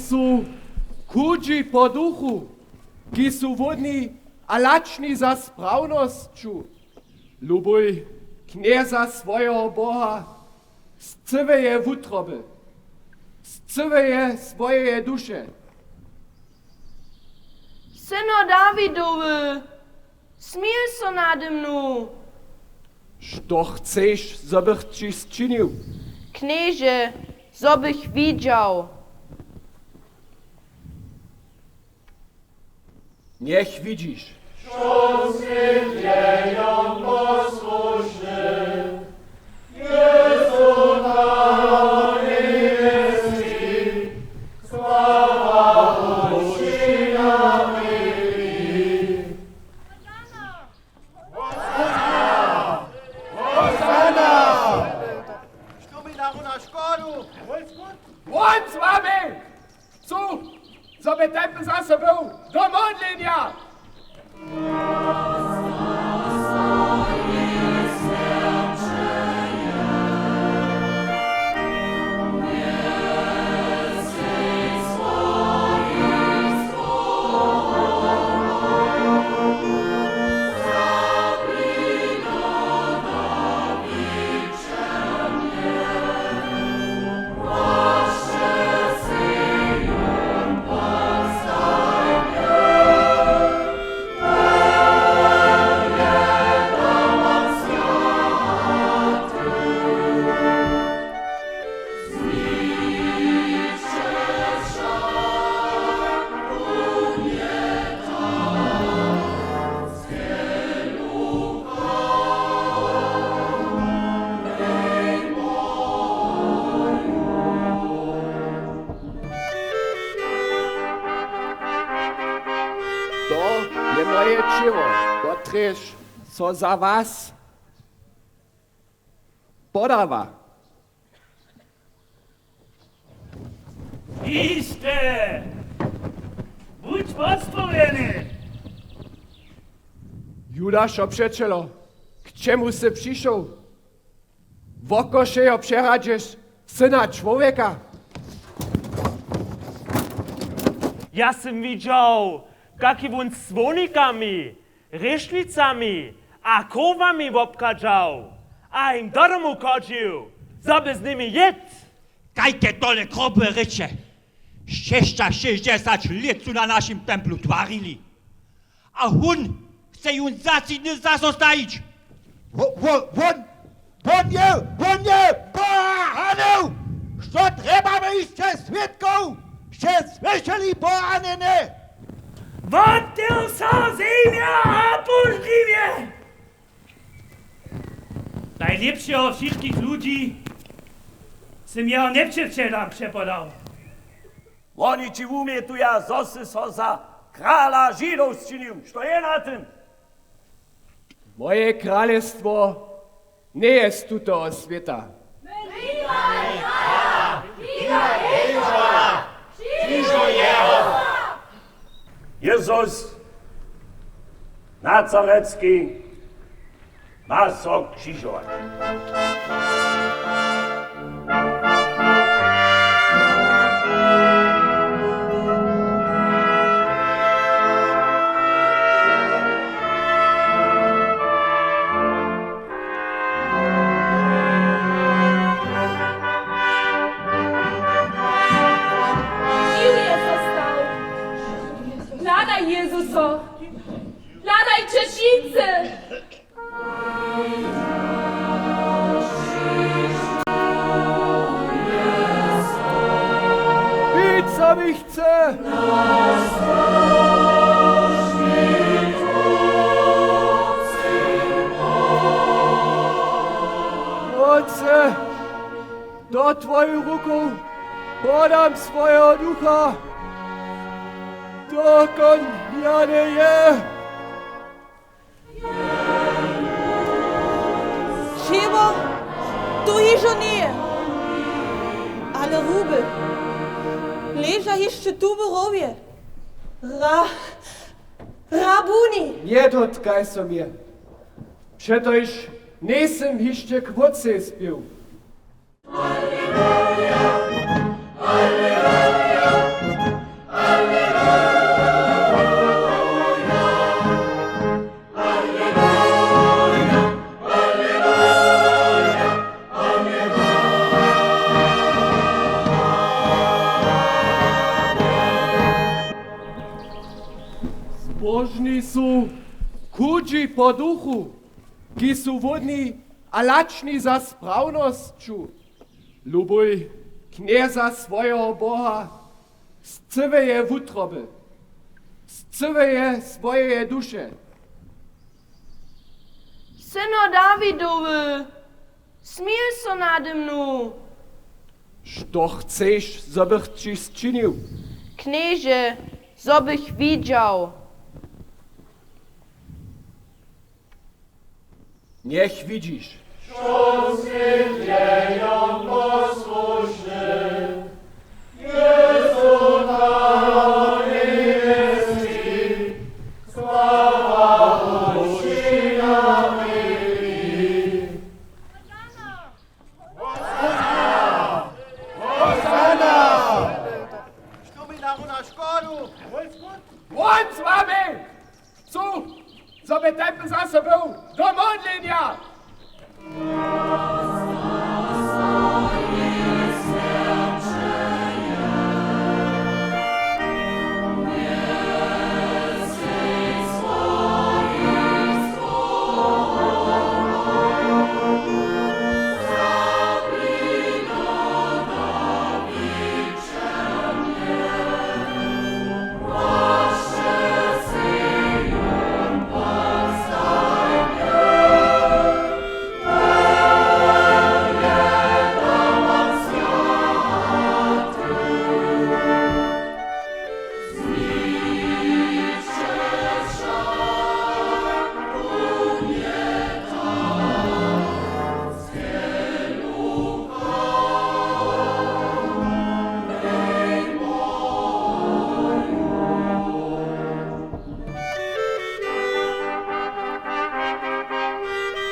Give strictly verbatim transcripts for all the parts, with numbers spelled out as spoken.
Su chudźi po duchu, kiž su hłódni a lačni za sprawnosću. Lubuj Knjeza swojeho Boha z cyłeje wutroby, z cyłeje swojeje duše. Syno Dawidowy, smil so nade mnu. Što chceš, zo bych ći sčinił? Knježe, zo bych widźał. Njech widźiš. Wón z wami! Chcu, zo by tepy zaso był do modlenja! To je moje ćěło, kotrež so za was podawa. Hišće! Budź pozdrowjeny! Judašo přećelo, k čemu sy přišoł? Wokošejo přehradźeš Syna čłowjeka? Ja sym widźał, kak je wón z słownikami, hrěšnicami a chowami wobchadźał a jim do domu chodźił, zo by z nimi jědł. Kajke tole grobe rěče! Šěsćašěsćdźesać lět su na našim templu twarili. A wón chce jón zasidny zaso stajić. Wo-, wo-, wón, wón je, wón je Boha hanow! Što trjebamy hišće swědkow? Sće słyšeli Boha njenje? Wotył so zemja a pózdźi mje! Najlěpšeho wšitkich ludźi sym jeho njepřećelam přepodał. Woni ći wumjetuja, zo sy so za krala Židow sčinił. Što je na tym? Moje kralestwo njeje z tutoho swěta. Jezus Nazarecki ma so křižować. Žiwy je so stał. Hladaj Jezuso. Hladajće wšitcy. Pić so mi chce! Wótče, do twojich rukow podam swojeho ducha, dokon ja njeje. Ćěło tu hižo njeje, ale ruby leža hišće tu w rowje. Ra-, Rabuni! Njedotkaj so mje, přetož njejsym hišće k Wótcej spěł. po duchu, ki su hłódni a lačni za sprawnosću. Lubuj Knjeza swojeho Boha z cyłeje wutroby, z cyłeje swojeje duše. Syno Dawidowy, smil so nade mnu. Što chceš, zo bych ći sčinił? Knježe, zo bych widźał. Njech widźiš. Wón z wami! Chcu, zo by tepy zaso był do modlenja!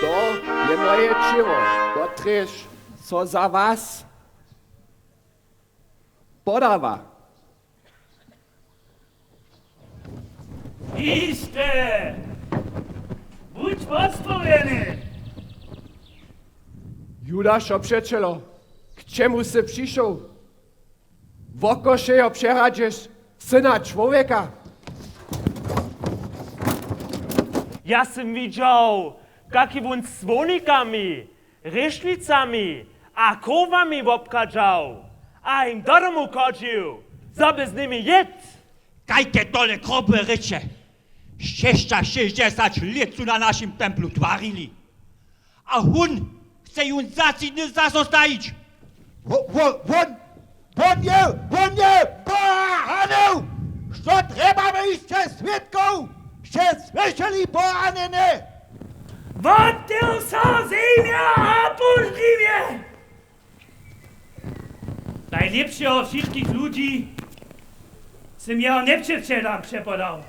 To je moje ćěło, kotrež so za was podawa. Hišće! Budź wosłowjeny! Judašo přećelo, k čemu sy přišoł? Wokošejo přehradźeš Syna čłowjeka? Ja sym widźał, kak je wón z słownikami, hrěšnicami a chowami wobchadźał a jim do domu chodźił, zo by z nimi jědł. Kajke tole grube rěče! Šesćašěsćdźesać lět su na našim templu twarili. A wón chce jón zasidny zaso stajić. Wo-, wo-, wón, wón je, wón je Boha hanył! Što trjebamy hišće swědkow? Sće słyšeli Boha hany, ně? Wotdźěl so zemja a póždźi mje! Najlěpšeho wšitkich ludźi sym jeho njepřećelam přepodał.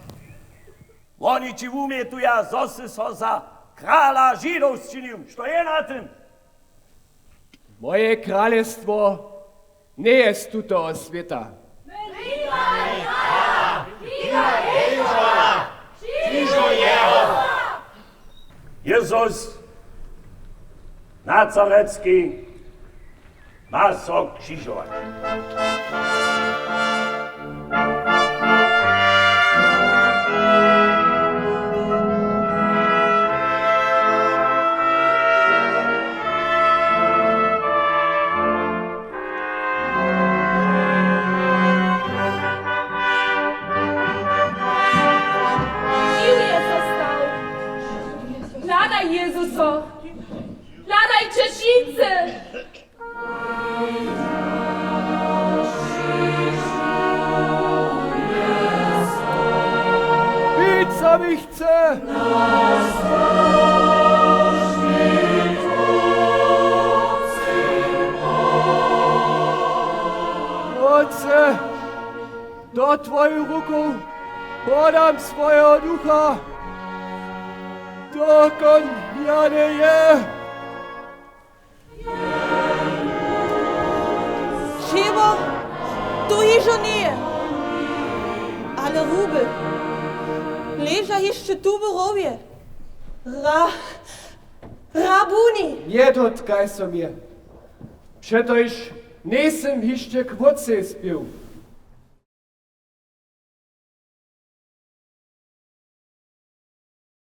Woni ći wumjetuja, zo sy so za krala Židow sčinił. Što je na tym? Moje kralestwo njeje z tutoho swěta. Jezus Nazarecki ma so křižować. Žiwy je so stał. Hladaj Jezuso. Hladajće wšitcy. Bić so mi chce! Wótče, do twojich rukow podam swojeho ducha, dokon ja njeje. Ćěło tu hižo njeje, ale ruby leža hišće tu w rowje. Ra-, Rabuni! Njedotkaj so mje, přetož njejsym hišće k Wótcej spěł.